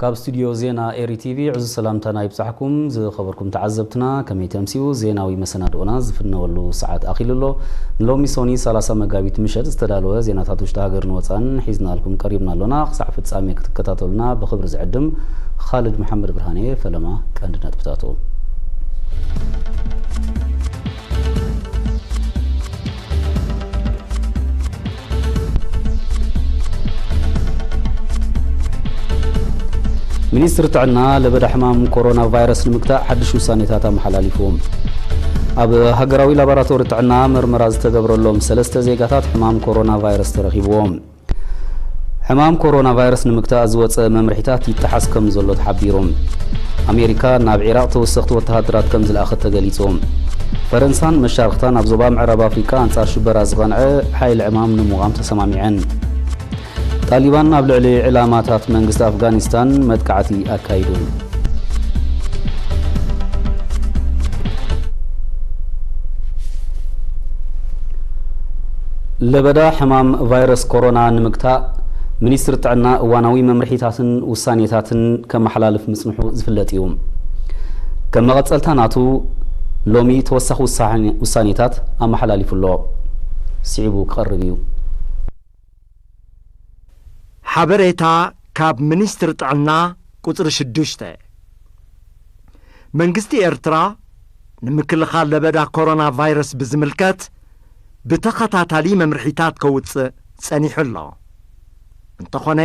ካብ ስቱድዮ ዜና ኤሪ ቲቪ ዕዙዝ ሰላምታና ይብጻሕኩም። ዝኸበርኩም ተዓዘብትና፣ ከመይ ተምሲኡ? ዜናዊ መሰናድኦና ዝፍነወሉ ሰዓት ኣኺሉ ኣሎ። ንሎሚ ሶኒ ሰላሳ መጋቢት ምሸት ዝተዳለወ ዜናታት ውሽጢ ሃገርን ወጻእን ሒዝናልኩም ቀሪብና ኣሎና። ክሳዕ ፍጻሜ ክትከታተሉና ብኽብሪ ዝዕድም ኻልድ መሓመድ ብርሃን እየ። ፈለማ ቀንዲ ነጥብታቱ። ሚኒስትሪ ጥዕና ለበዳ ሕማም ኮሮና ቫይረስ ንምግታእ ሓድሽ ውሳኔታት ኣመሓላሊፉ። ኣብ ሃገራዊ ላቦራቶሪ ጥዕና መርመራ ዝተገብረሎም ሰለስተ ዜጋታት ሕማም ኮሮና ቫይረስ ተረኺብዎም። ሕማም ኮሮና ቫይረስ ንምግታእ ዝወጸ መምርሒታት ይጠሓስ ከም ዘሎ ተሓቢሩ። ኣሜሪካ ናብ ዒራቕ ተወሰኽቲ ወተሃደራት ከም ዝለኣኸት ተገሊጹ። ፈረንሳን መሻርኽታን ኣብ ዞባ ምዕራብ ኣፍሪቃ ኣንጻር ሽበራ ዝቐንዐ ሓይሊ ዕማም ንምቋም ተሰማሚዐን። ጣሊባን ኣብ ልዕሊ ዕላማታት መንግስቲ ኣፍጋኒስታን መጥቃዕቲ ኣካይዱ። ለበዳ ሕማም ቫይረስ ኮሮና ንምግታእ ሚኒስትሪ ጥዕና እዋናዊ መምርሒታትን ውሳኔታትን ከመሓላልፍ ምጽንሑ ዝፍለጥ እዩ። ከም መቐጸልታ ናቱ ሎሚ ተወሳኺ ውሳኔ-፣ ውሳኔታት ኣመሓላሊፉ ኣሎ። ስዒቡ ክቐርብ እዩ። ሓበሬታ ካብ ሚኒስትሪ ጥዕና ቁጽሪ ሽዱሽተ። መንግስቲ ኤርትራ ንምክልኻል ለበዳ ኮሮና ቫይረስ ብዝምልከት ብተኸታታሊ መምርሒታት ከውጽእ ጸኒሑ ኣሎ። እንተኾነ፣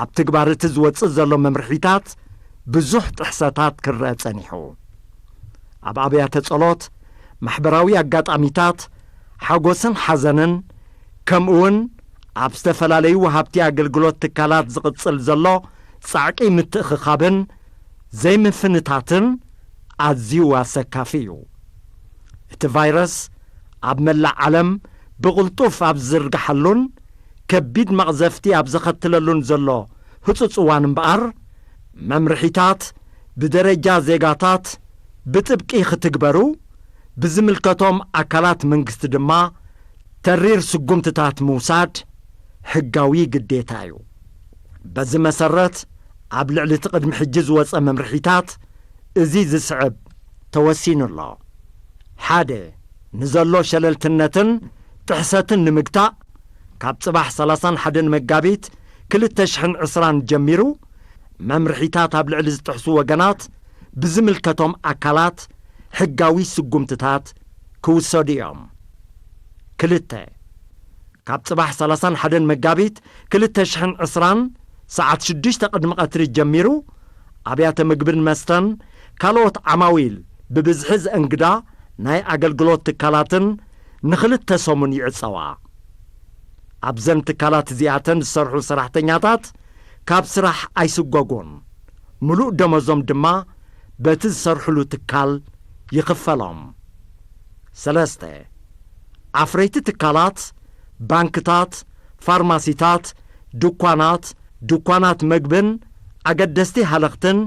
ኣብ ትግባር እቲ ዝወጽእ ዘሎ መምርሒታት ብዙሕ ጥሕሰታት ክረአ ጸኒሑ። ኣብ ኣብያተ ጸሎት፣ ማሕበራዊ ኣጋጣሚታት፣ ሓጎስን ሓዘንን፣ ከምኡውን ኣብ ዝተፈላለዩ ወሃብቲ ኣገልግሎት ትካላት ዝቕጽል ዘሎ ጻዕቂ ምትእኽኻብን ዘይምፍንታትን ኣዝዩ ኣሰካፊ እዩ። እቲ ቫይረስ ኣብ መላእ ዓለም ብቕልጡፍ ኣብ ዝዝርግሓሉን ከቢድ መቕዘፍቲ ኣብ ዘኸትለሉን ዘሎ ህጹጽ እዋን እምበኣር፣ መምርሒታት ብደረጃ ዜጋታት ብጥብቂ ክትግበሩ፣ ብዝምልከቶም ኣካላት መንግስቲ ድማ ተሪር ስጉምትታት ምውሳድ ሕጋዊ ግዴታ እዩ። በዚ መሰረት፣ ኣብ ልዕሊ እቲ ቅድሚ ሕጂ ዝወጸ መምርሒታት እዚ ዝስዕብ ተወሲኑ ኣሎ። ሓደ፣ ንዘሎ ሸለልትነትን ጥሕሰትን ንምግታእ፣ ካብ ጽባሕ ሰላሳን ሓደን መጋቢት ክልተ ሽሕን ዕስራን ጀሚሩ፣ መምርሒታት ኣብ ልዕሊ ዝጥሕሱ ወገናት ብዝምልከቶም ኣካላት ሕጋዊ ስጉምትታት ክውሰዱ እዮም። ክልተ፣ ካብ ጽባሕ ሰላሳን ሓደን መጋቢት ክልተ ሽሕን ዕስራን ሰዓት ሽዱሽተ ቅድሚ ቀትሪ ጀሚሩ፣ ኣብያተ ምግብን መስተን ካልኦት ዓማዊል ብብዝሒ ዘእንግዳ ናይ ኣገልግሎት ትካላትን ንኽልተ ሰሙን ይዕጸዋ። ኣብዘን ትካላት እዚኣተን ዝሰርሑ ሰራሕተኛታት ካብ ስራሕ ኣይስጎጉን። ምሉእ ደመዞም ድማ በቲ ዝሰርሕሉ ትካል ይኽፈሎም። ሰለስተ፣ ኣፍረይቲ ትካላት፣ ባንክታት፣ ፋርማሲታት፣ ድኳናት፣ ድኳናት መግብን ኣገደስቲ ሃለኽትን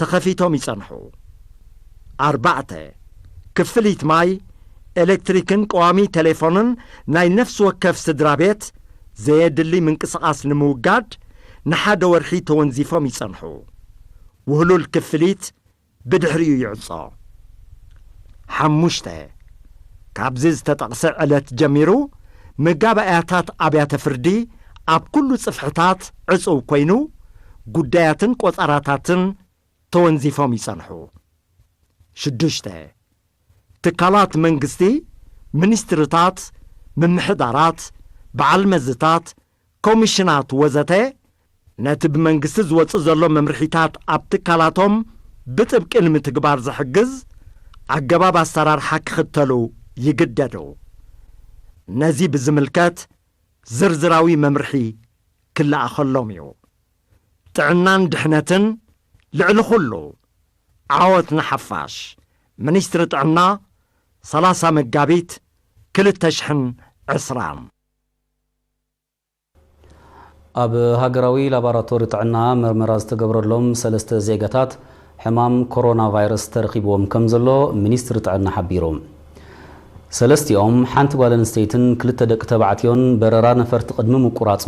ተኸፊቶም ይጸንሑ። ኣርባዕተ፣ ክፍሊት ማይ፣ ኤሌክትሪክን ቀዋሚ ቴሌፎንን ናይ ነፍሲ ወከፍ ስድራ ቤት ዘየድሊ ምንቅስቓስ ንምውጋድ ንሓደ ወርሒ ተወንዚፎም ይጸንሑ። ውህሉል ክፍሊት ብድሕሪኡ ይዕጾ። ሓሙሽተ፣ ካብዚ ዝተጠቕሰ ዕለት ጀሚሩ መጋባእያታት ኣብያተ ፍርዲ ኣብ ኩሉ ጽፍሕታት ዕጹው ኮይኑ፣ ጉዳያትን ቆጸራታትን ተወንዚፎም ይጸንሑ። ሽዱሽተ፣ ትካላት መንግስቲ፣ ሚኒስትርታት፣ ምምሕዳራት፣ በዓል መዝታት፣ ኮሚሽናት ወዘተ ነቲ ብመንግስቲ ዝወጽእ ዘሎ መምርሒታት ኣብ ትካላቶም ብጥብቂ ንምትግባር ዝሕግዝ ኣገባብ ኣሰራርሓ ክኽተሉ ይግደዱ። ነዚ ብዝምልከት ዝርዝራዊ መምርሒ ክለኣኸሎም እዩ። ጥዕናን ድሕነትን ልዕሊ ኩሉ። ዓወት ንሓፋሽ። ሚኒስትሪ ጥዕና፣ ሰላሳ መጋቢት ክልተ ሽሕን ዕስራን። ኣብ ሃገራዊ ላቦራቶሪ ጥዕና መርመራ ዝተገብረሎም ሰለስተ ዜጋታት ሕማም ኮሮና ቫይረስ ተረኺብዎም ከም ዘሎ ሚኒስትሪ ጥዕና ሓቢሩ። ሰለስቲኦም፣ ሓንቲ ጓል ኣንስተይትን ክልተ ደቂ ተባዕትዮን፣ በረራ ነፈርቲ ቅድሚ ምቁራጹ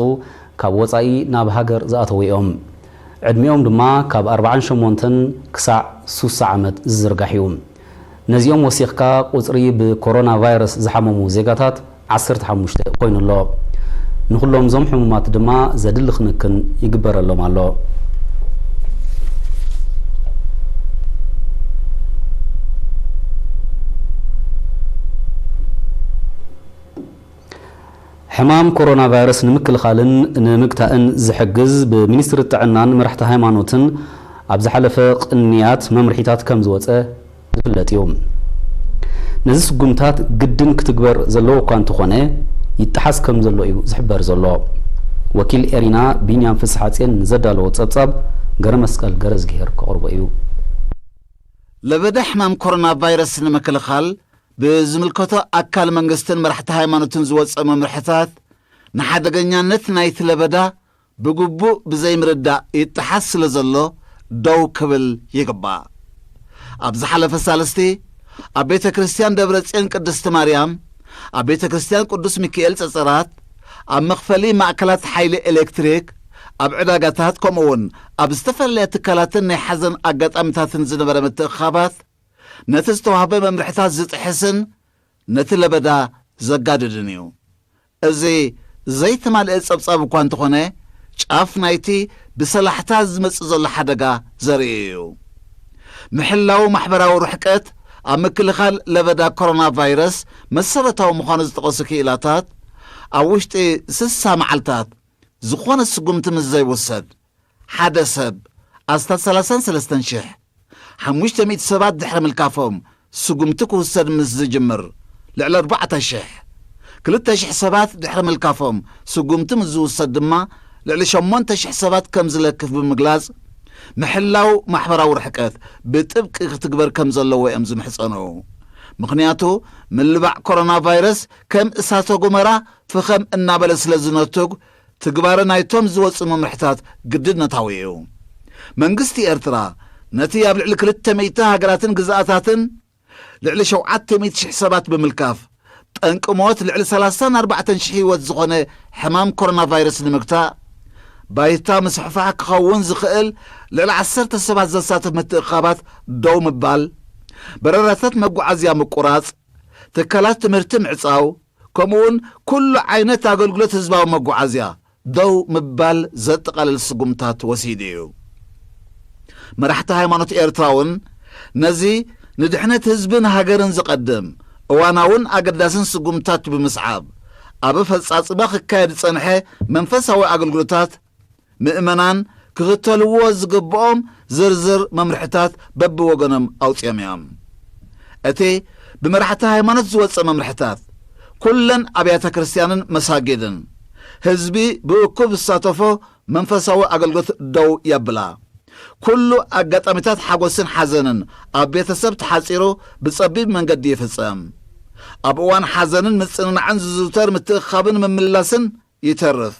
ካብ ወጻኢ ናብ ሃገር ዝኣተዉ እዮም። ዕድሚኦም ድማ ካብ ኣርባዓን ሸሞንተን ክሳዕ ሱሳ ዓመት ዝዝርጋሕ እዩ። ነዚኦም ወሲኽካ ቁጽሪ ብኮሮና ቫይረስ ዝሓመሙ ዜጋታት ዓሰርተ ሓሙሽተ ኮይኑ ኣሎ። ንኹሎም እዞም ሕሙማት ድማ ዘድሊ ክንክን ይግበረሎም ኣሎ። ሕማም ኮሮና ቫይረስ ንምክልኻልን ንምግታእን ዝሕግዝ ብሚኒስትሪ ጥዕናን መራሕቲ ሃይማኖትን ኣብ ዝሓለፈ ቅንያት መምርሒታት ከም ዝወፀ ዝፍለጥ እዩ። ነዚ ስጉምታት ግድን ክትግበር ዘለዎ እኳ እንተኾነ፣ ይጠሓስ ከም ዘሎ እዩ ዝሕበር ዘሎ። ወኪል ኤሪና ቢንያም ፍስሓጽዮን ንዘዳለዎ ጸብጻብ ገረመስቀል ገረዝግሄር ከቕርቦ እዩ። ለበዳ ሕማም ኮሮና ቫይረስ ንምክልኻል ብዝምልከቶ ኣካል መንግስትን መራሕቲ ሃይማኖትን ዝወፀ መምርሕታት ንሓደገኛነት ናይቲ ለበዳ ብግቡእ ብዘይምርዳእ ይጠሓስ ስለ ዘሎ ደው ክብል ይግባእ። ኣብ ዝሓለፈ ሳልስቲ ኣብ ቤተ ክርስቲያን ደብረ ጽዮን ቅድስቲ ማርያም፣ ኣብ ቤተ ክርስቲያን ቅዱስ ሚካኤል ጸጸራት፣ ኣብ መኽፈሊ ማእከላት ሓይሊ ኤሌክትሪክ፣ ኣብ ዕዳጋታት ከምኡ እውን ኣብ ዝተፈላለያ ትካላትን ናይ ሓዘን ኣጋጣሚታትን ዝነበረ ምትእኻባት ነቲ ዝተዋህበ መምርሕታት ዝጥሕስን ነቲ ለበዳ ዘጋድድን እዩ። እዚ ዘይተማልአ ጸብጻብ እኳ እንተኾነ፣ ጫፍ ናይቲ ብሰላሕታ ዝመጽእ ዘሎ ሓደጋ ዘርኢ እዩ። ምሕላው ማሕበራዊ ርሕቀት ኣብ ምክልኻል ለበዳ ኮሮና ቫይረስ መሰረታዊ ምዃኑ ዝጠቐሱ ክኢላታት፣ ኣብ ውሽጢ ስሳ መዓልታት ዝኾነ ስጉምቲ ምስ ዘይውሰድ፣ ሓደ ሰብ ኣስታት ሰላሳን ሰለስተን ሽሕ ሓሙሽተ ሚእቲ ሰባት ድሕሪ ምልካፎም ስጉምቲ ክውሰድ ምስ ዝጅምር ልዕሊ ኣርባዕተ ሽሕ፣ ክልተ ሽሕ ሰባት ድሕሪ ምልካፎም ስጉምቲ ምስ ዝውሰድ ድማ ልዕሊ ሸሞንተ ሽሕ ሰባት ከም ዝለክፍ ብምግላጽ፣ ምሕላው ማሕበራዊ ርሕቀት ብጥብቂ ክትግበር ከም ዘለዎ እዮም ዝምሕጸኑ። ምኽንያቱ ምልባዕ ኮሮና ቫይረስ ከም እሳተ ጎመራ ፍኸም እናበለ ስለ ዝነቱግ፣ ትግባረ ናይቶም ዝወጹ መምርሕታት ግድነታዊ እዩ። መንግስቲ ኤርትራ ነቲ ኣብ ልዕሊ ክልተ ሚእቲ ሃገራትን ግዝኣታትን ልዕሊ ሸውዓተ ሚእቲ ሽሕ ሰባት ብምልካፍ፣ ጠንቂ ሞት ልዕሊ ሰላሳን ኣርባዕተን ሽሕ ህይወት ዝኾነ ሕማም ኮሮና ቫይረስ ንምግታእ፣ ባይታ ምስሕፋሕ ክኸውን ዝኽእል ልዕሊ ዓሰርተ ሰባት ዘሳትፍ ምትእኻባት ደው ምባል፣ በረራታት መጓዓዝያ ምቁራጽ፣ ትካላት ትምህርቲ ምዕጻው፣ ከምኡውን ኩሉ ዓይነት ኣገልግሎት ህዝባዊ መጓዓዝያ ደው ምባል ዘጠቓልል ስጉምታት ወሲዱ እዩ። መራሕቲ ሃይማኖት ኤርትራ እውን ነዚ ንድሕነት ህዝብን ሃገርን ዝቐድም እዋናውን ኣገዳስን ስጉምታት ብምስዓብ፣ ኣብ ኣፈጻጽማ ክካየድ ዝጸንሐ መንፈሳዊ ኣገልግሎታት ምእመናን ክኽተልዎ ዝግብኦም ዝርዝር መምርሕታት በብወገኖም ኣውጺኦም እዮም። እቲ ብመራሕቲ ሃይማኖት ዝወጸ መምርሕታት፣ ኩለን ኣብያተ ክርስትያንን መሳጊድን ህዝቢ ብእኩብ ዝሳተፎ መንፈሳዊ ኣገልግሎት ደው የብላ። ኩሉ ኣጋጣሚታት ሓጎስን ሓዘንን ኣብ ቤተሰብ ተሓጺሩ ብጸቢብ መንገዲ ይፍጸም። ኣብ እዋን ሓዘንን ምጽንናዕን ዝዝውተር ምትእኻብን ምምላስን ይተርፍ።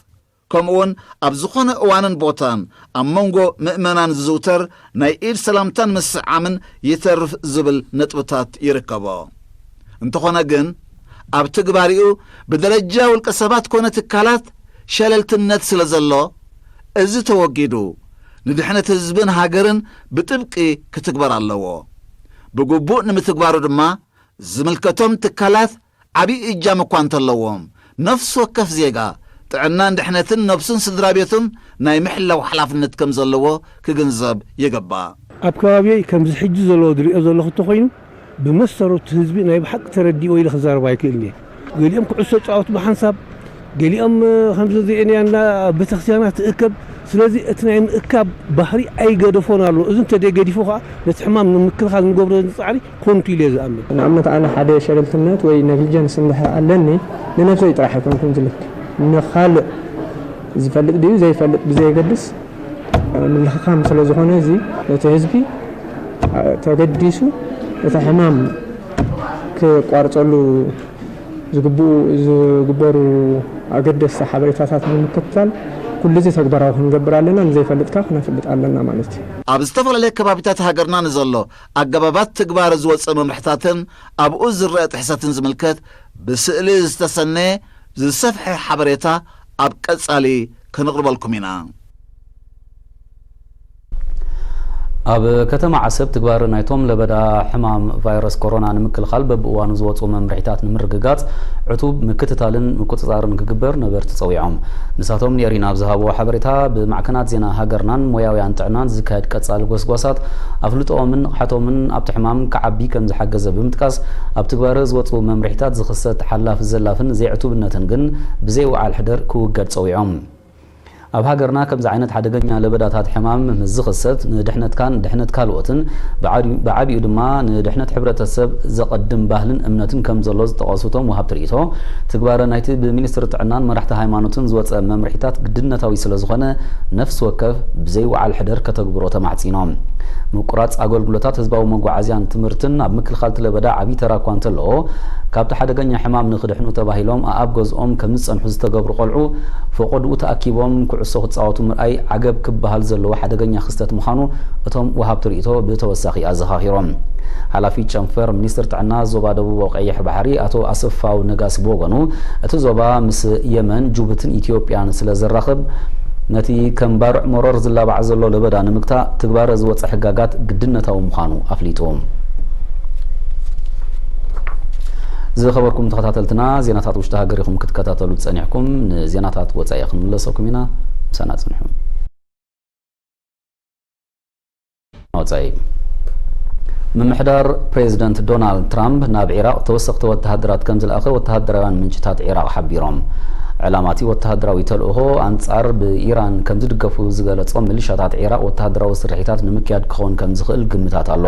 ከምኡውን ኣብ ዝኾነ እዋንን ቦታን ኣብ መንጎ ምእመናን ዝዝውተር ናይ ኢድ ሰላምታን ምስዓምን ይተርፍ ዝብል ነጥብታት ይርከቦ። እንተኾነ ግን፣ ኣብ ትግባሪኡ ብደረጃ ውልቀ ሰባት ኮነ ትካላት ሸለልትነት ስለ ዘሎ፣ እዚ ተወጊዱ ንድሕነት ህዝብን ሃገርን ብጥብቂ ክትግበር ኣለዎ። ብግቡእ ንምትግባሩ ድማ ዝምልከቶም ትካላት ዓብዪ እጃም እኳ እንተለዎም፣ ነፍሲ ወከፍ ዜጋ ጥዕናን ድሕነትን ነብሱን ስድራ ቤቱን ናይ ምሕላው ሓላፍነት ከም ዘለዎ ክግንዘብ ይግባእ። ኣብ ከባቢየይ ከምዚ ሕጂ ዘሎ ዝሪኦ ዘለኹ እንተኾይኑ፣ ብመሰረቱ ህዝቢ ናይ ብሓቂ ተረዲኦ ኢለ ክዛረብ ኣይክእልን እየ። ገሊኦም ኩዕሶ ጫወቱ ብሓንሳብ፣ ገሊኦም ከምዚ ዝሪእናዮ እንዳ ቤተክርስትያናት ትእከብ። ስለዚ እቲ ናይ ምእካብ ባህሪ ኣይገደፎን ኣሎ። እዚ እንተደይ ገዲፉ ከዓ ነቲ ሕማም ንምክልኻል ንገብሮ ዘለና ፃዕሪ ኮንቱ ኢለ ዝኣምን። ንኣብነት ኣነ ሓደ ሸለልትነት ወይ ነግሊጀንስ እንድሕር ኣለኒ፣ ንነብሰይ ጥራሕ ኣይኮንኩን ዝልክ፣ ንኻልእ ዝፈልጥ ድዩ ዘይፈልጥ ብዘየገድስ ምልኽኻም ስለ ዝኾነ፣ እዚ ነቲ ህዝቢ ተገዲሱ እቲ ሕማም ክቋርፀሉ ዝግብኡ ዝግበሩ ኣገደስቲ ሓበሬታታት ብምክትታል ኩሉ እዚ ተግባራዊ ክንገብር ኣለና፣ ንዘይፈልጥ ከዓ ክነፍልጥ ኣለና ማለት እዩ። ኣብ ዝተፈላለየ ከባቢታት ሃገርና ንዘሎ ኣገባባት ትግባረ ዝወፀ መምርሕታትን ኣብኡ ዝረአ ጥሕሰትን ዝምልከት ብስእሊ ዝተሰነየ ዝሰፍሐ ሓበሬታ ኣብ ቀፃሊ ክንቕርበልኩም ኢና። ኣብ ከተማ ዓሰብ ትግባረ ናይቶም ለበዳ ሕማም ቫይረስ ኮሮና ንምክልኻል በብእዋኑ ዝወፁ መምርሒታት ንምርግጋፅ ዕቱብ ምክትታልን ምቁፅፃርን ክግበር ነበርቲ ፀዊዖም። ንሳቶም ንኤሪና ኣብ ዝሃብዎ ሓበሬታ፣ ብማዕከናት ዜና ሃገርናን ሞያውያን ጥዕናን ዝካየድ ቀፃሊ ጎስጓሳት ኣፍልጦኦምን ንቕሓቶምን ኣብቲ ሕማም ክዓቢ ከም ዝሓገዘ ብምጥቃስ፣ ኣብ ትግባረ ዝወፁ መምርሒታት ዝኽሰት ሓላፍ ዘላፍን ዘይዕቱብነትን ግን ብዘይ ወዓል ሕደር ክውገድ ፀዊዖም። ኣብ ሃገርና ከምዚ ዓይነት ሓደገኛ ለበዳታት ሕማም ምስ ዝኽሰት ንድሕነትካን ድሕነት ካልኦትን ብዓብዩ ድማ ንድሕነት ሕብረተሰብ ዘቐድም ባህልን እምነትን ከም ዘሎ ዝጠቐሱ እቶም ወሃብቲ ርእይቶ፣ ትግባረ ናይቲ ብሚኒስትሪ ጥዕናን መራሕቲ ሃይማኖትን ዝወፀ መምርሒታት ግድነታዊ ስለ ዝኾነ ነፍሲ ወከፍ ብዘይ ወዓል ሕደር ከተግብሮ ተማሕፂኖም። ምቁራፅ ኣገልግሎታት ህዝባዊ መጓዓዝያን ትምህርትን ኣብ ምክልኻል እቲ ለበዳ ዓብዪ ተራ እኳ እንተለዎ፣ ካብቲ ሓደገኛ ሕማም ንክድሕኑ ተባሂሎም ኣኣብ ገዝኦም ከም ዝፀንሑ ዝተገብሩ ቆልዑ ፈቖድኡ ተኣኪቦም ኩዕሶ ክፃወቱ ምርኣይ ዓገብ ክበሃል ዘለዎ ሓደገኛ ክስተት ምዃኑ እቶም ወሃብቲ ርእይቶ ብተወሳኺ ኣዘኻኺሮም። ሓላፊ ጨንፈር ሚኒስትር ጥዕና ዞባ ደቡብ ቀይሕ ባሕሪ ኣቶ ኣሰፋው ነጋሲ ብወገኑ፣ እቲ ዞባ ምስ የመን፣ ጅቡትን ኢትዮጵያን ስለ ዘራኽብ፣ ነቲ ከም ባርዕ መሮር ዝላባዕ ዘሎ ለበዳ ንምግታእ ትግባረ ዝወፀ ሕጋጋት ግድነታዊ ምዃኑ ኣፍሊጡ። ዝኸበርኩም ተኸታተልትና፣ ዜናታት ውሽጢ ሃገር ኢኹም ክትከታተሉ ጸኒሕኩም። ንዜናታት ወጻኢ ክንምለሰኩም ኢና። ምሳና ጽንሑ። ወጻኢ። ምምሕዳር ፕሬዚደንት ዶናልድ ትራምፕ ናብ ዒራቕ ተወሰኽቲ ወተሃደራት ከም ዝለኣኸ ወተሃደራውያን ምንጭታት ዒራቕ ሓቢሮም። ዕላማ እቲ ወተሃደራዊ ተልእኾ ኣንጻር ብኢራን ከም ዝድገፉ ዝገለጾም ሚሊሻታት ዒራቕ ወተሃደራዊ ስርሒታት ንምክያድ ክኸውን ከም ዝኽእል ግምታት ኣሎ።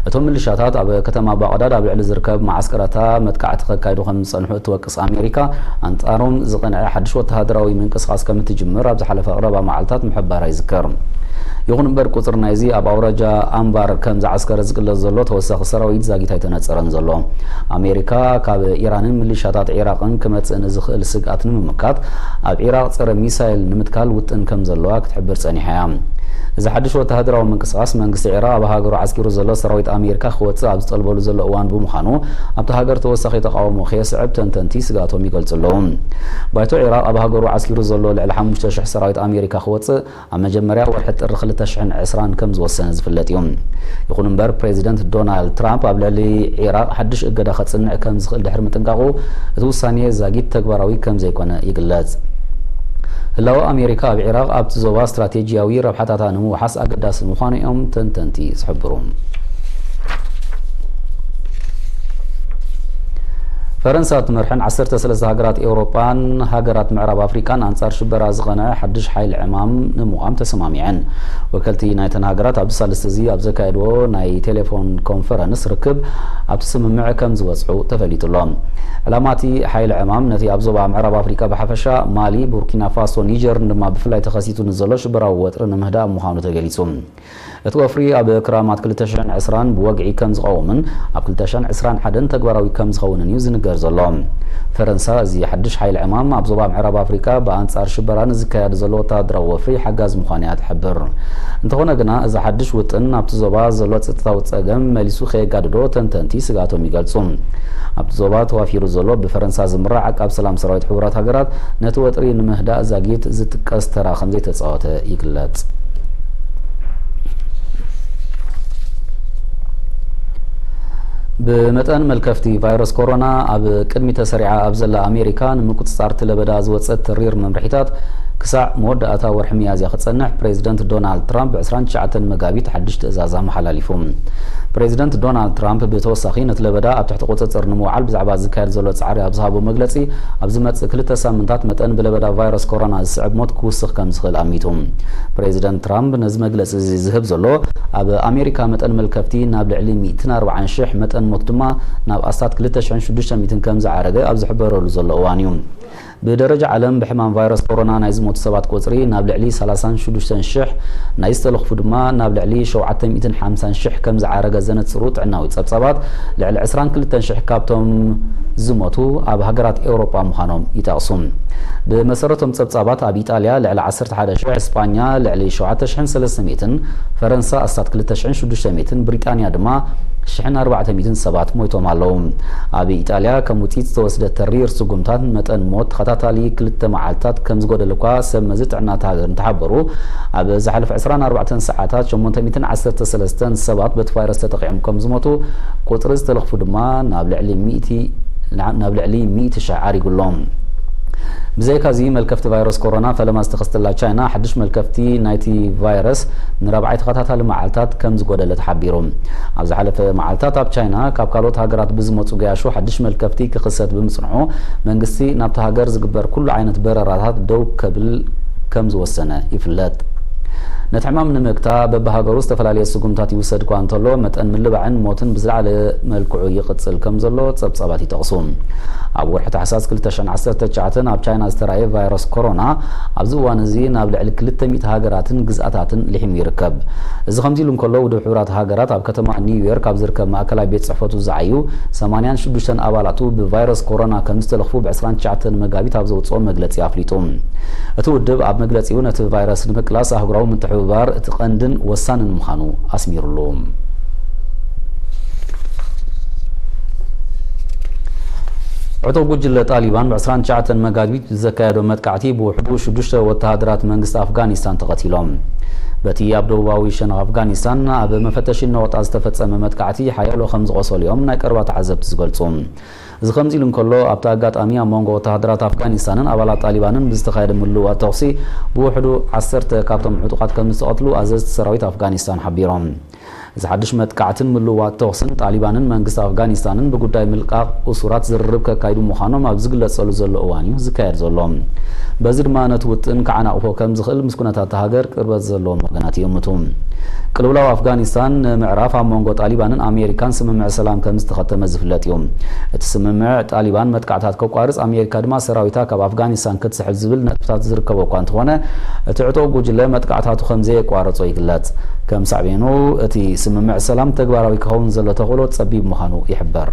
እቶም ሚሊሻታት ኣብ ከተማ ባቕዳድ ኣብ ልዕሊ ዝርከብ መዓስከራታ መጥቃዕቲ ከካይዱ ከም ዝጸንሑ እትወቅስ ኣሜሪካ፣ ኣንጻሮም ዝቐንዐ ሓድሽ ወተሃደራዊ ምንቅስቓስ ከም እትጅምር ኣብ ዝሓለፈ ቀረባ መዓልታት ምሕባራ ይዝከር። ይኹን እምበር፣ ቁጽሪ ናይዚ ኣብ ኣውራጃ ኣንባር ከም ዝዓስከረ ዝግለጽ ዘሎ ተወሳኺ ሰራዊት ዛጊት ኣይተነጸረን ዘሎ። ኣሜሪካ ካብ ኢራንን ሚሊሻታት ዒራቕን ክመጽእ ንዝኽእል ስግኣት ንምምካት፣ ኣብ ዒራቕ ጸረ ሚሳይል ንምትካል ውጥን ከም ዘለዋ ክትሕብር ጸኒሓ እያ። እዚ ሓድሽ ወተሃደራዊ ምንቅስቓስ መንግስቲ ዒራቕ ኣብ ሃገሩ ዓስኪሩ ዘሎ ሰራዊት ኣሜሪካ ክወጽእ ኣብ ዝጠልበሉ ዘሎ እዋን ብምዃኑ፣ ኣብታ ሃገር ተወሳኺ ተቓውሞ ከየስዕብ ተንተንቲ ስግኣቶም ይገልጹ ኣለዉ። ባይቶ ዒራቕ ኣብ ሃገሩ ዓስኪሩ ዘሎ ልዕሊ ሓሙሽተ ሽሕ ሰራዊት ኣሜሪካ ክወጽእ ኣብ መጀመርያ ወርሒ ጥሪ ክልተ ሽሕን ዕስራን ከም ዝወሰነ ዝፍለጥ እዩ። ይኹን እምበር፣ ፕሬዚደንት ዶናልድ ትራምፕ ኣብ ልዕሊ ዒራቕ ሓድሽ እገዳ ከጽንዕ ከም ዝኽእል ድሕሪ ምጥንቃቑ፣ እቲ ውሳኔ ዛጊት ተግባራዊ ከም ዘይኮነ ይግለጽ። ህላወ ኣሜሪካ ኣብ ዒራቕ ኣብቲ ዞባ ስትራቴጂያዊ ረብሓታታ ንምውሓስ ኣገዳሲ ምዃኑ እዮም ተንተንቲ ዝሕብሩ። ፈረንሳ እትመርሐን ዓሰርተ ሰለስተ ሃገራት ኤውሮጳን ሃገራት ምዕራብ ኣፍሪቃን ኣንጻር ሽበራ ዝቐንዐ ሓድሽ ሓይሊ ዕማም ንምቋም ተሰማሚዐን። ወከልቲ ናይተን ሃገራት ኣብዚ ሳልስቲ እዚ ኣብ ዘካየድዎ ናይ ቴሌፎን ኮንፈረንስ ርክብ ኣብቲ ስምምዕ ከም ዝበጽሑ ተፈሊጡ ኣሎ። ዕላማ እቲ ሓይሊ ዕማም ነቲ ኣብ ዞባ ምዕራብ ኣፍሪቃ ብሓፈሻ፣ ማሊ፣ ቡርኪና ፋሶ፣ ኒጀርን ድማ ብፍላይ ተኸሲቱ ንዘሎ ሽበራዊ ወጥሪ ንምህዳእ ምዃኑ ተገሊጹ። እቲ ወፍሪ ኣብ ክራማት ክልተ ሽሕን ዕስራን ብወግዒ ከም ዝቐውምን ኣብ ክልተ ሽሕን ዕስራን ሓደን ተግባራዊ ከም ዝኸውንን እዩ ዝንገር ዘሎ። ፈረንሳ እዚ ሓድሽ ሓይሊ ዕማም ኣብ ዞባ ምዕራብ ኣፍሪቃ ብኣንጻር ሽበራ ንዝካየድ ዘሎ ወተሃደራዊ ወፍሪ ሓጋዚ ምዃኑ እያ ትሕብር። እንተኾነ ግና፣ እዚ ሓድሽ ውጥን ኣብቲ ዞባ ዘሎ ጸጥታዊ ጸገም መሊሱ ከየጋድዶ ተንተንቲ ስግኣቶም ይገልጹ። ኣብቲ ዞባ ተዋፊሩ ዘሎ ብፈረንሳ ዝምራሕ ዓቃብ ሰላም ሰራዊት ሕቡራት ሃገራት ነቲ ወጥሪ ንምህዳእ ዛጊት ዝጥቀስ ተራ ከም ዘይተጻወተ ይግለጽ። ብመጠን መልከፍቲ ቫይረስ ኮሮና ኣብ ቅድሚ ተሰሪዓ ኣብ ዘላ ኣሜሪካ፣ ንምቁጽጻር እቲ ለበዳ ዝወጸ ተሪር መምርሒታት ክሳዕ መወዳእታ ወርሒ ሚያዝያ ክጸንሕ ፕሬዚደንት ዶናልድ ትራምፕ ብ ዕስራን ትሽዓተን መጋቢት ሓድሽ ትእዛዝ ኣመሓላሊፉ። ፕሬዚደንት ዶናልድ ትራምፕ ብተወሳኺ ነቲ ለበዳ ኣብ ትሕቲ ቁጽጽር ንምውዓል ብዛዕባ ዝካየድ ዘሎ ጻዕሪ ኣብ ዝሃቦ መግለጺ፣ ኣብ ዝመጽእ ክልተ ሳምንታት መጠን ብለበዳ ቫይረስ ኮሮና ዝስዕብ ሞት ክውስኽ ከም ዝኽእል ኣሚቱ። ፕሬዚደንት ትራምፕ ነዚ መግለጺ እዚ ዝህብ ዘሎ፣ ኣብ ኣሜሪካ መጠን መልከፍቲ ናብ ልዕሊ ሚእትን ኣርባዓን ሽሕ፣ መጠን ሞት ድማ ናብ ኣስታት ክልተ ሽሕን ሽዱሽተ ሚእትን ከም ዝዓረገ ኣብ ዝሕበረሉ ዘሎ እዋን እዩ። ብደረጃ ዓለም ብሕማም ቫይረስ ኮሮና ናይ ዝሞቱ ሰባት ቁጽሪ ናብ ልዕሊ ሰላሳን ሽዱሽተን ሽሕ፣ ናይ ዝተለኽፉ ድማ ናብ ልዕሊ ሸውዓተ ሚእትን ሓምሳን ሽሕ ከም ዝዓረገ ዘነጽሩ ጥዕናዊ ጸብጻባት፣ ልዕሊ ዕስራን ክልተን ሽሕ ካብቶም ዝሞቱ ኣብ ሃገራት ኤውሮጳ ምዃኖም ይጠቕሱ። ብመሰረቶም ጸብጻባት ኣብ ኢጣልያ ልዕሊ ዓሰርተ ሓደ ሽሕ፣ እስጳኛ ልዕሊ ሸውዓተ ሽሕን ሰለስተ ሚእትን፣ ፈረንሳ ኣስታት ክልተ ሽሕን ሽዱሽተ ሚእትን፣ ብሪጣንያ ድማ ሽሕን ኣርባዕተ ሚእትን ሰባት ሞይቶም ኣለዉ። ኣብ ኢጣልያ ከም ውጽኢት ዝተወስደ ተሪር ስጉምታት መጠን ሞት ተኸታታሊ ክልተ መዓልታት ከም ዝጎደለ እኳ ሰብ መዚ ጥዕና እታ ሃገር እንተሓበሩ፣ ኣብ ዝሓለፈ ዕስራን ኣርባዕተን ሰዓታት ሸሞንተ ሚእትን ዓሰርተ ሰለስተን ሰባት በቲ ቫይረስ ተጠቒዖም ከም ዝሞቱ፣ ቁጽሪ ዝተለኽፉ ድማ ናብ ልዕሊ ሚእቲ ናብ ልዕሊ ሚእቲ ሽሕ ዓሪጉ ኣሎ። ብዘይካዚ፣ መልከፍቲ ቫይረስ ኮሮና ፈለማ ዝተኸስተላ ቻይና፣ ሓድሽ መልከፍቲ ናይቲ ቫይረስ ንራብዓይ ተኸታታሊ መዓልታት ከም ዝጎደለ ተሓቢሩ። ኣብ ዝሓለፈ መዓልታት ኣብ ቻይና ካብ ካልኦት ሃገራት ብዝመጹ ገያሾ ሓድሽ መልከፍቲ ክኽሰት ብምጽንሑ፣ መንግስቲ ናብታ ሃገር ዝግበር ኩሉ ዓይነት በረራታት ደው ከብል ከም ዝወሰነ ይፍለጥ። ነቲ ሕማም ንምግታእ በብሃገሩ ዝተፈላለየ ስጉምታት ይውሰድ እኳ እንተሎ፣ መጠን ምልባዕን ሞትን ብዝለዓለ መልክዑ ይቕጽል ከም ዘሎ ጸብጻባት ይጠቕሱ። ኣብ ወርሒ ታሕሳስ ክልተ ሽሕን ዓሰርተ ትሽዓተን ኣብ ቻይና ዝተራእየ ቫይረስ ኮሮና ኣብዚ እዋን እዚ ናብ ልዕሊ ክልተ ሚእቲ ሃገራትን ግዝኣታትን ልሒሙ ይርከብ። እዚ ከምዚ ኢሉ እንከሎ፣ ውድብ ሕቡራት ሃገራት ኣብ ከተማ ኒውዮርክ ኣብ ዝርከብ ማእከላይ ቤት ጽሕፈቱ ዝዓዩ ሰማንያን ሽዱሽተን ኣባላቱ ብቫይረስ ኮሮና ከም ዝተለኽፉ ብ ዕስራን ትሽዓተን መጋቢት ኣብ ዘውጽኦ መግለጺ ኣፍሊጡ። እቲ ውድብ ኣብ መግለጺኡ፣ ነቲ ቫይረስ ንምቅላስ ኣህጉራዊ ምትሕብባር እቲ ቀንድን ወሳንን ምዃኑ ኣስሚሩሉ። ዕጡቕ ጉጅለ ጣሊባን ብ ዕስራን ትሽዓተን መጋቢት ብዘካየዶ መጥቃዕቲ ብውሕዱ ሽዱሽተ ወተሃደራት መንግስቲ ኣፍጋኒስታን ተቐቲሎም። በቲ ኣብ ደቡባዊ ሸነኽ ኣፍጋኒስታን ኣብ መፈተሺ ነቑጣ ዝተፈጸመ መጥቃዕቲ ሓያሎ ከም ዝቖሰሉ እዮም ናይ ቀረባ ተዓዘብቲ ዝገልጹ። እዚ ከምዚ ኢሉ እንከሎ፣ ኣብቲ ኣጋጣሚ ኣብ መንጎ ወተሃደራት ኣፍጋኒስታንን ኣባላት ጣሊባንን ብዝተኻየደ ምልውዋጥ ተኹሲ ብውሕዱ ዓሰርተ ካብቶም ዕጡቓት ከም ዝተቐትሉ ኣዘዝቲ ሰራዊት ኣፍጋኒስታን ሓቢሮም። እዚ ሓድሽ መጥቃዕትን ምልውዋጥ ተኹስን ጣሊባንን መንግስቲ ኣፍጋኒስታንን ብጉዳይ ምልቃቕ እሱራት ዝርርብ ከካይዱ ምዃኖም ኣብ ዝግለጸሉ ዘሎ እዋን እዩ ዝካየድ ዘሎ። በዚ ድማ ነቲ ውጥን ክዓናቕፎ ከም ዝኽእል ምስ ኩነታት እታ ሃገር ቅርበት ዘለዎም ወገናት ይእምቱ። ቅልውላው ኣፍጋኒስታን ንምዕራፍ ኣብ መንጎ ጣሊባንን ኣሜሪካን ስምምዕ ሰላም ከም ዝተኸተመ ዝፍለጥ እዩ። እቲ ስምምዕ ጣሊባን መጥቃዕታት ከቋርጽ፣ ኣሜሪካ ድማ ሰራዊታ ካብ ኣፍጋኒስታን ክትስሕብ ዝብል ነጥብታት ዝርከቦ እኳ እንተኾነ፣ እቲ ዕጡቕ ጉጅለ መጥቃዕታቱ ከም ዘየቋረጾ ይግለጽ። ከም ሳዕቤኑ፣ እቲ ስምምዕ ሰላም ተግባራዊ ክኸውን ዘሎ ተኽእሎ ጸቢብ ምዃኑ ይሕበር።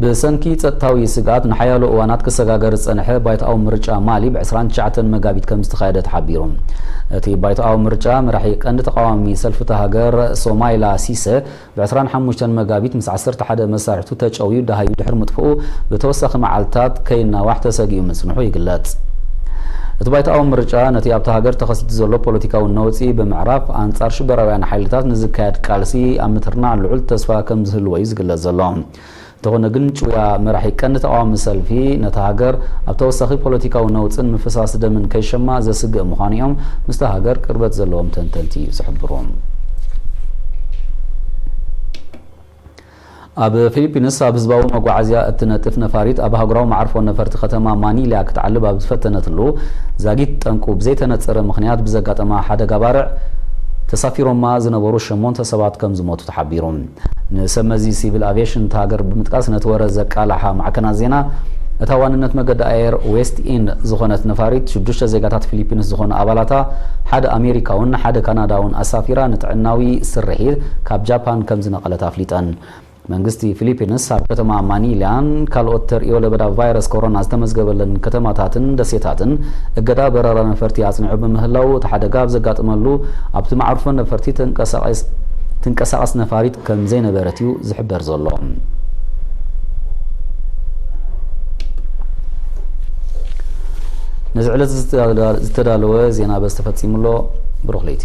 ብሰንኪ ጸጥታዊ ስግኣት ንሓያሎ እዋናት ክሰጋገር ዝጸንሐ ባይቶኣዊ ምርጫ ማሊ ብ ዕስራን ትሽዓተን መጋቢት ከም ዝተኻየደ ተሓቢሩ። እቲ ባይቶኣዊ ምርጫ፣ መራሒ ቀንዲ ተቓዋሚ ሰልፊ እታ ሃገር ሶማይላ ሲሰ፣ ብ ዕስራን ሓሙሽተን መጋቢት ምስ ዓሰርተ ሓደ መሳርሕቱ ተጨውዩ ደሃዩ ድሕሪ ምጥፍኡ፣ ብተወሳኺ መዓልታት ከይናዋሕ ተሰጊኡ ምጽንሑ ይግለጽ። እቲ ባይቶኣዊ ምርጫ፣ ነቲ ኣብታ ሃገር ተኸሲቱ ዘሎ ፖለቲካዊ ነውጺ ብምዕራፍ፣ ኣንጻር ሽበራውያን ሓይልታት ንዝካየድ ቃልሲ ኣብ ምትርናዕ ልዑል ተስፋ ከም ዝህልዎ እዩ ዝግለጽ ዘሎ። እንተኾነ ግን፣ ጭውያ መራሒ ቀንዲ ተቓዋሚ ሰልፊ፣ ነታ ሃገር ኣብ ተወሳኺ ፖለቲካዊ ነውጽን ምፍሳስ ደምን ከይሸማ ዘስግእ ምዃኑ እዮም ምስታ ሃገር ቅርበት ዘለዎም ተንተንቲ ዝሕብሩ። ኣብ ፊሊፒንስ ኣብ ህዝባዊ መጓዓዝያ እትነጥፍ ነፋሪት ኣብ ኣህጉራዊ መዓርፎ ነፈርቲ ከተማ ማኒላ ክትዓልብ ኣብ ዝፈተነትሉ፣ ዛጊት ጠንቁ ብዘይተነጸረ ምኽንያት ብዘጋጠማ ሓደጋ ባርዕ፣ ተሳፊሮማ ዝነበሩ ሸሞንተ ሰባት ከም ዝሞቱ ተሓቢሩ። ንሰብ መዚ ሲቪል ኣቪየሽን እታ ሃገር ብምጥቃስ ነቲ ወረ ዘቃልሓ ማዕከናት ዜና፣ እታ ዋንነት መገዲ ኣየር ዌስት ኢንድ ዝኾነት ነፋሪት ሽዱሽተ ዜጋታት ፊሊፒንስ ዝኾኑ ኣባላታ፣ ሓደ ኣሜሪካውን ሓደ ካናዳውን ኣሳፊራ፣ ንጥዕናዊ ስርሒት ካብ ጃፓን ከም ዝነቐለት ኣፍሊጠን። መንግስቲ ፊሊፒንስ ኣብ ከተማ ማኒላን ካልኦት ተርእዮ ለበዳ ቫይረስ ኮሮና ዝተመዝገበለን ከተማታትን ደሴታትን እገዳ በረራ ነፈርቲ ኣጽኒዑ ብምህላው፣ እቲ ሓደጋ ኣብ ዘጋጠመሉ ኣብቲ መዓርፎ ነፈርቲ ተንቀሳቐስ ትንቀሳቐስ ነፋሪት ከም ዘይነበረት እዩ ዝሕበር ዘሎ። ነዚ ዕለት ዝተዳለወ ዜና በዚ ተፈጺሙ ኣሎ። ብሩኽ ለይቲ።